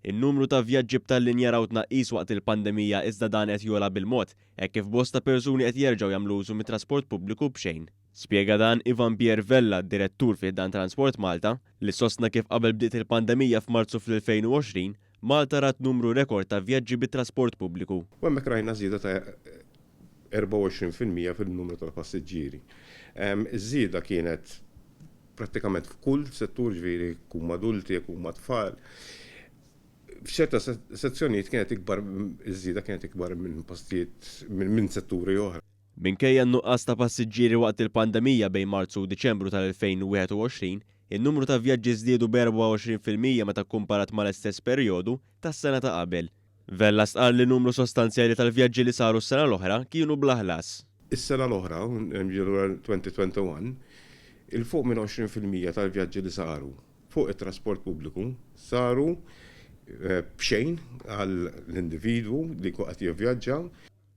In-numru ta' vjaġġi b'tal-linja raw tnaqqis waqt il-pandemija iżda dan qed jogħla bil-mod, hekk kif bosta persuni qed jerġgħu jagħmlu użu mit-trasport pubbliku b'xejn. Spjega dan Ivan Pierre Vella, Direttur fi ħdan Transport Malta, li sostna kif qabel bdiet il-pandemija f'Marzu fl-2020, Malta rat numru rekord ta' vjaġġi bit-trasport pubbliku. U hemmhekk rajna żieda ta' 24% fil-numru tal-passiġġieri. Iż-żieda kienet prattikament f'kull settur, ġifieri jekk huma adulti, jekk huma tfal. F'ċerta sezzjonijiet kienet ikbar, iż-żieda kienet ikbar minn postijiet minn setturi oħra. Minkejja n-nuqqas ta' passiġġieri waqt il-pandemija bejn Marzu u Diċembru tal-2021, in-numru ta' vjaġġi żdiedu b'24% meta kkumparat mal-istess perjodu tas-sena ta' qabel. Vella stqarr li numru sostanzjali tal-vjaġġi li saru s-sena l-oħra kienu bla ħlas. Is-sena l-oħra, ġifieri 2021, 'il fuq minn 20% tal-vjaġġi li saru fuq it-trasport pubbliku saru b'xejn għall-individwu li jkun qed jivvjaġġa.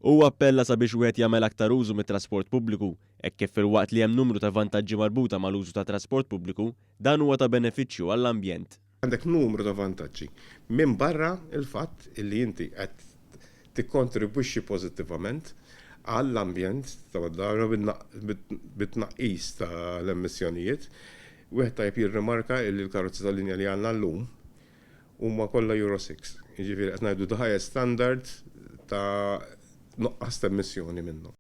Huwa appella sabiex wieħed jagħmel aktar użu mit-trasport pubbliku, hekk kif filwaqt li hemm numru ta' vantaġġi marbuta mal-użu tat-trasport pubbliku, dan huwa ta' benefiċċju għall-ambjent. Għandek numru ta' vantaġġi minbarra l-fatt li inti qed tikkontribwixxi pożittivament għall-ambjent ta' madwarna bit-tnaqqis tal-emissjonijiet. Wieħed tajjeb jirrimarka li l-karozzi tal-linja li għandna llum huma kollha Euro 6, jiġifieri qed ngħidu the highest standard ta' nuqqas ta' emissjoni minnhom.